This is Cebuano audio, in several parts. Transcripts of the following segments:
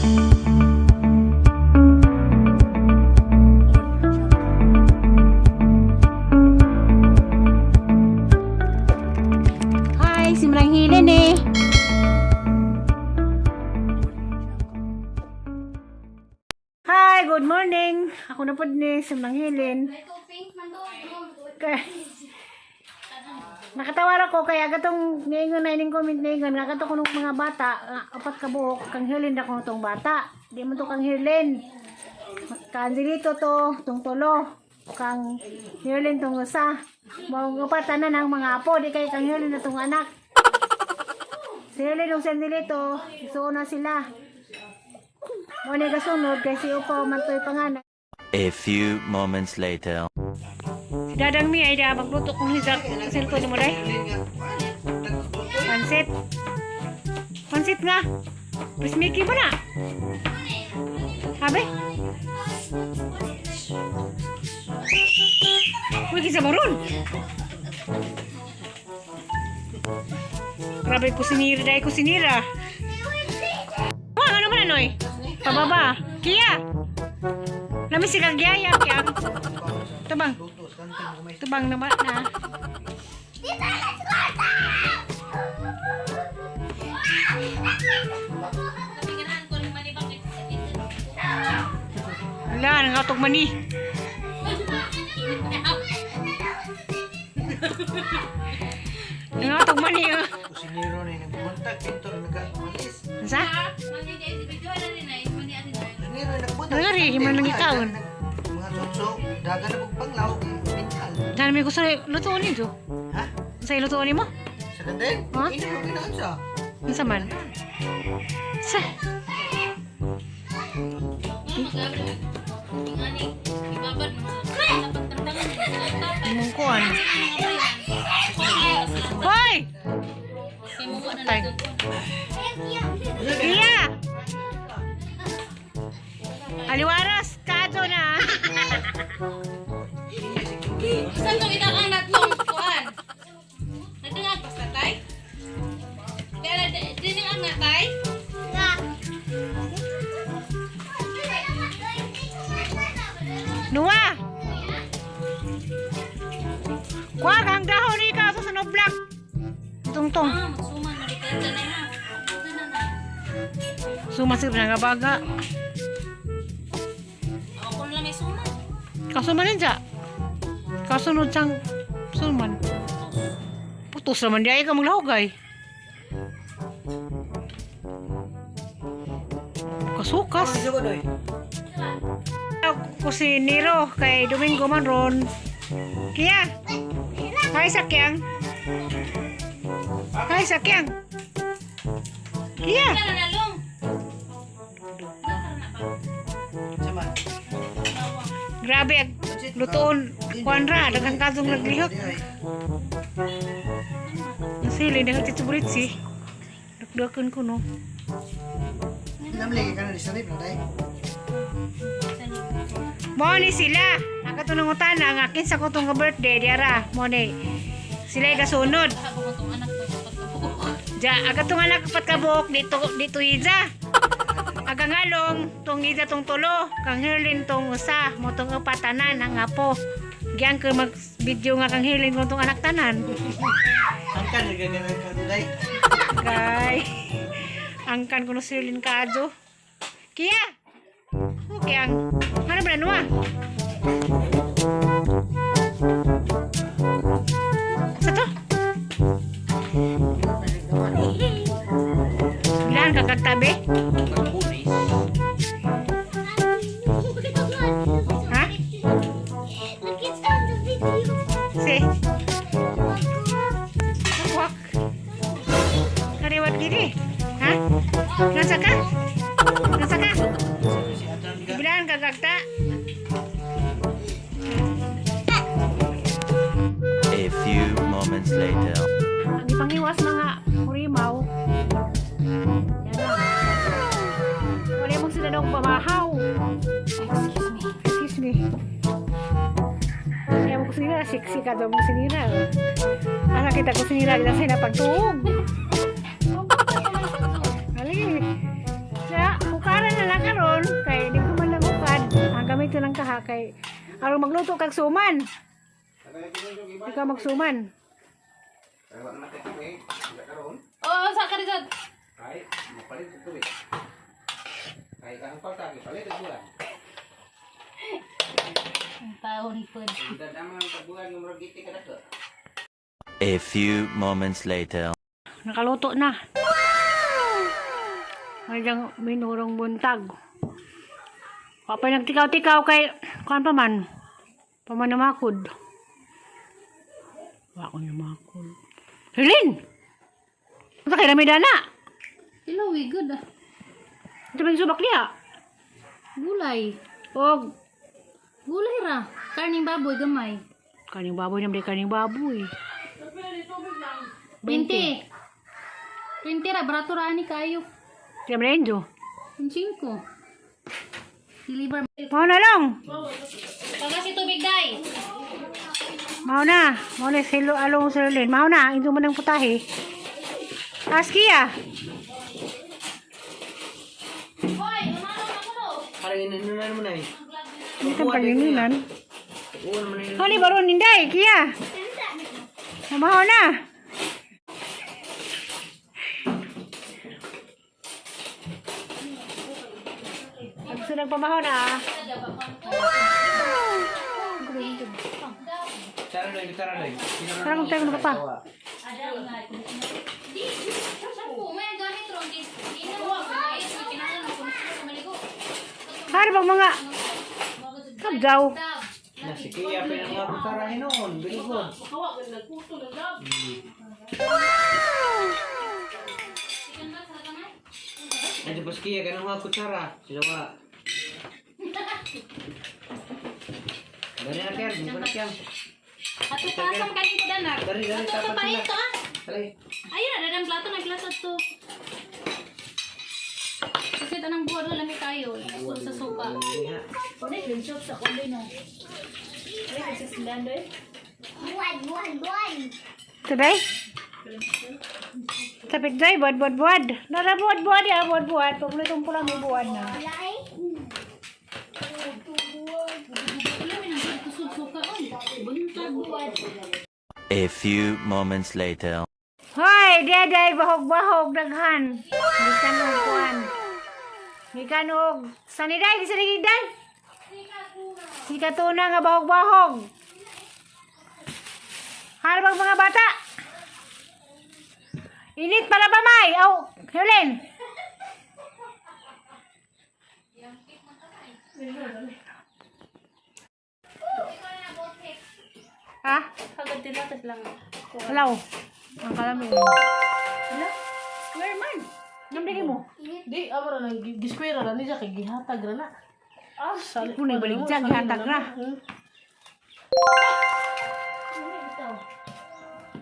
Hi, si Manang Helen eh. Hi, good morning. Ako na po ni si Manang Helen. Kay nakatawar ako kaya gatong niingon na ining comment niingon nga kato kunong mga bata nga upat ka buok kang Helen na kuno tong bata. Di man to kang Helen. Kang Angelito to, tong tulo. Kang Helen tong usa. Mao upat tanan ang mga apo di kay kang Helen na tong anak. Si Helen ug si Angelito, isuon na sila. Mo ni kasunod kay si Upaw man to'y panganay. A few moments later. Si Dadang Mi ay da magluto kung hizak sa cellphone mo day. Pansit. Pansit nga. Pres Mickey mo na. Habe? Uy, kinsa mo ron? Grabe kusinira dahil kusinira. Wah, ano man anoy? Pababa. Kia. Lami si Kagyaya, Kia. Tabang. Tabang naman na. Wala, nangatog mani. Nangatog mani. Oh. Kusinero na yung nagbuntag, pintor nagkamalis. Sa? Kusinero na nagbuntag. Nangari, himo na nangikaon. Mga sotso, daga na pagpanglaw, pintal. Dahil may gusto lutuon nito. Ha? Sa lutuon nimo? Sa ganda? Ha? Ino mo ginaon sa? Unsa man? Sa? Imong kuan. Hoy! Patay. Iya! Aliwaras, kadto na. Saan itong inakang natlong kuan? Nagdangag pas natay? Kaya na, dining ang natay? Nuwa! Kuwag, ang dahon ikaw sa sunoblak. Tungtong. Ah, magsuman, marikay ka na ha. Ito na na. Sumasir na nga baga. Ako na lang may suman. Kasuman siya. Kasunod siyang suman. Putos naman di ay ka maglahogay. Kasukas. Ano ba doy? Ako si Nero kay Domingo man ron. Kia. Hi sakyang. Hi sakyang. Kia. Wala na nalong. Sama. Grabe ag lutoon kuan ra daghang kadtong naglihok. Sili dahil titsuburitsi. Dukdukan ko no. Namli ka na sanip na day. Mo ni sila. Ang katunong utana nga kinsa ko tong birthday diara. Mo ni sila ay kasunod. Habang itong anak ko pagkabuok. Ja, aga tong anak patkabuok dito dito ija. Aga ngalong tong ija tong tulo, kang Herlin tong usa, mo tong upatanan ang apo. Giyan ko mag video nga kang Herlin kung tong anak tanan. Angkan nagaganan ka day. Kay angkan ko no si Herlin kaadyo. Kia. Okay ang ano ba na nuwa? Sa to? Bilan ka kagtabi? Ha? Look, it's on the video. Si. Wak. Kariwat gini. Ha? Nasa ka? Nasa ka? Si Adran ka. Bilan ka kagta? A few moments later. Ang ipangiwas mga kurimaw. Yan lang. Wala mong sila daw pamahaw. Excuse me. Excuse me. Kaya mo kusinira, siksi ka daw mo sinira. Asa kita kusinira, di na sa'yo napagtuog. Ali. Kaya, kukara. lang karon kay di ko man nagukad. Ang gamit lang kaha kay aron magluto kag suman. Ikaw magsuman. Oo, sa ka rizal. Ay, mapalit ito eh. Ay, ang palta, ipalit ito lang. Ang taon po. Dad ang mga tabuhan ng murag iti ka na to. A few moments later. Nakaluto na. May diyang minurong buntag. Kapay nagtikaw-tikaw kay kuan pa man. Pamanamakod. Wa ko namakod. Hilin! Unsa kay rami dana? Hello, we good ah. Ito may subak niya. Gulay. Og Gulay ra. Karning baboy gamay. kaning baboy naman di kaning baboy. 20. 20 ra, barato ra ani kayo. Di man Enzo. 5. Deliver. Mao na lang. Pagasi tubig day. Mao na. Mao na silo along sirlin. Mao na indo man ang putahe. Askia. Hoy, umano na ko no. Parang inanunan mo na eh. Hindi ka pagininan. Oo naman na yun. Huli baron ninday kia. Mao na. Gusto nagpamaho na ah. Tara lang, tara lang. Tara kung tayo pa. Di, shampoo, may gamit ron. Di, di na mo. Ay, kinahanglan mo kung sa maligo. Har bang mga kabdaw. Na si Kia pa yung mga kutara hinoon. Bilikod. Nandiyan pa si Kia, ganun mga kutsara. Sila ba? Dari na Kian, hindi ko na Kian. Ato pa asam kanin ko danak. Dari, dari, Ato sa tapat pahit na. to ah. Dali. Ayun na, dadang plato, may plato to. Kasi tanang buwan wala may kayo. Sa suka. Dali ha. Buwan, buwan, buwan. Today? Tapit day, buad, buad, buad. Nara buad, buad ya, buad, buad. Pagulitong pula may buad na. Wala eh. Wala may nang kusog suka oy. Buntag buwan. A few moments later. Hoy, deday, bahog-bahog, daghan. Gikan og kuan. Gikan og saniday, di saniday. Si katuna nga bahog-bahog. Harbag mga bata. Init pala ba may? Aw, Helen. Ha? Kagad tinatas lang. Hello. Ang kalami. Square man. Namdigi mo. Di, amo ra nang giskwera ra ni siya kay gihatag ra na. Ah, sali. Kung nagbaligya, gihatag ra.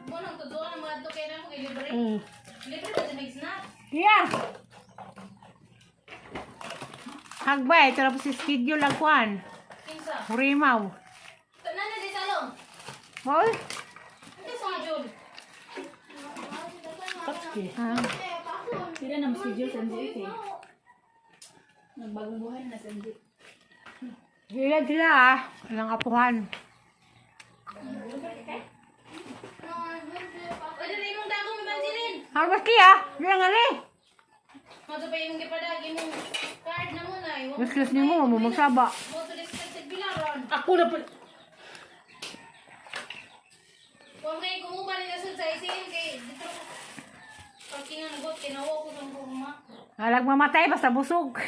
Bunang tuduan ang mga to kay na mo kay libre. Libre ba sa snack? Yeah. Hagbay, ito na po si schedule ang kuan. Kinsa? Hurimaw. Nana di salong. Hoy. Ito sa nga Jul. Ah. Sila na si Jul sa eh. Nagbagong buhay na sa NG. Ilan sila ah. Ilang apuhan. O dili imong dagong may bansilin. Harvest kiya. Bilang ali. Mo pa imong gipadag imong card na mo na. Excuse ni mo, mo magsaba. Mo to respect bilaron. Ako na pa. Kung kay kumuha nila sa ICM kay dito ko parkingan got kinawa ko sa kurma. Alag mamatay basta busog.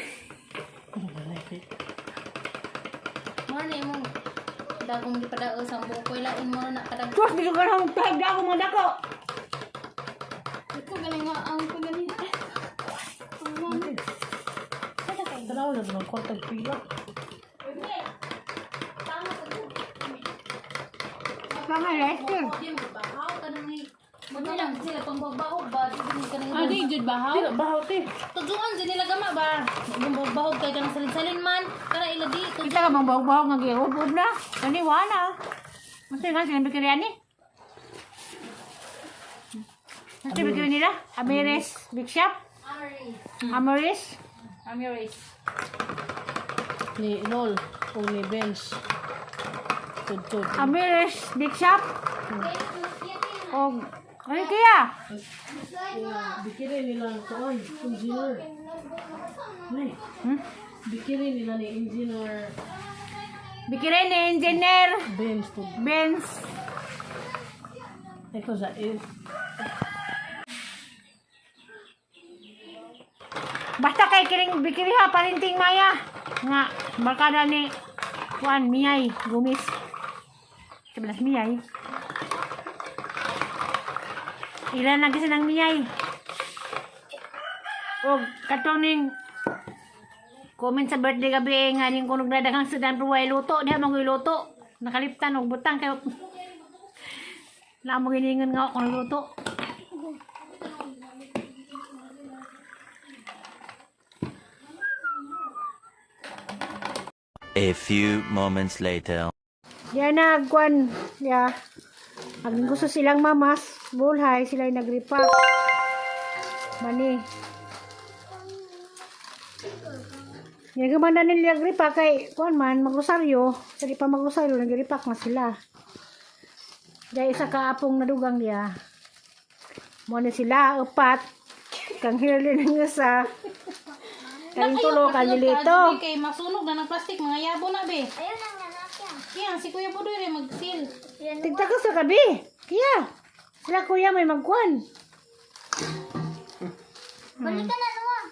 Mo na imong dagong gipadao sa bukoy lain mo na kadag. Sus, di ko ganang magtahig na ako mga dako. Ito galing nga ang pagaling. Tanaw na ng kwartag pila. Mga Lester. Di mo bahaw ka nang mo na lang sila pang bahog ba di ka nang Ah, di jud bahaw. Di bahaw ti. Tujuan din nila gama ba. Bahog kay kanang salin-salin man para ila di Kita ka bang bahog-bahog nga giubob na. Kaniwala. Masa nga sila bigyan ni? Masa bigyan nila? Amires Big Shop? Amaris? Amiris. Ni Nol o ni Benz. Tudtod. Amiris Big Shop. Og ay kaya. Bikini nila kuan, engineer. Nay. Hmm? Bikini nila ni engineer Bikire ni engineer Benz to. Benz. Eko sa eh, Basta kay kiring bikiri ha parinting maya. Nga barkada ni Juan Miyay Gumis. Sebelas Miyay. Ilan na kasi ng Miyay. Og katoning comment sa birthday gabi eh, nga ning kunog nadaghang sedan pero way luto diha mangoy luto. Nakaliptan og butang kay na mo giningon nga ako luto. A few moments later. Yan na, kwan. Ya. Ang gusto silang mamas, bulhay, sila yung nagripak. Mani. Yan gumanda nila nagripak kay, kwan man, magrosaryo. Sa di pa magrosaryo, nagripak na sila. Dahil isa ka apong nadugang niya. Muna sila, upat. Kang hirlin ng isa. Kang tulo, kang lilito. Kay masunog na ng plastic, mga yabo na be. Ayun ang anak niya. Kaya si Kuya Budoy rin mag-seal. Tigtakas sa gabi. Kaya, sila kuya may magkwan. Balik ka na, Noah.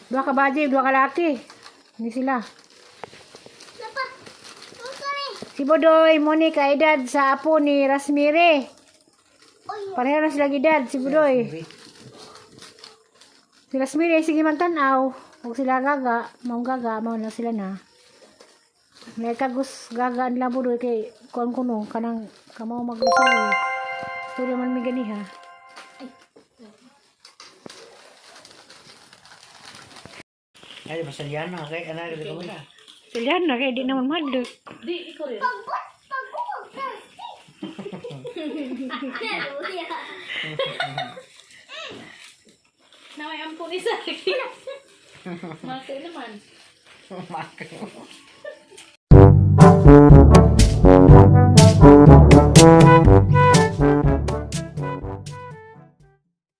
Dua ka baji, dua ka laki. Hindi sila. Napa. Sorry. Si Bodoy, Monica, edad sa apo ni Rasmire. Oy. Pareho na sila edad, si Bodoy. Si Rasmire, sige man tanaw. Huwag sila gaga, maong gaga, mao na sila na. May kagus gaga nila Bodoy kay kuan kuno kanang kamaw mag-usay. Storya man mi ganiha. Ay, masalyana kay ana rin ko na. Sila na kay di naman madlok. Di ikaw rin. Pagbuot, pagbuot, plastic. Na may ampun isa. Mati naman. Makayo.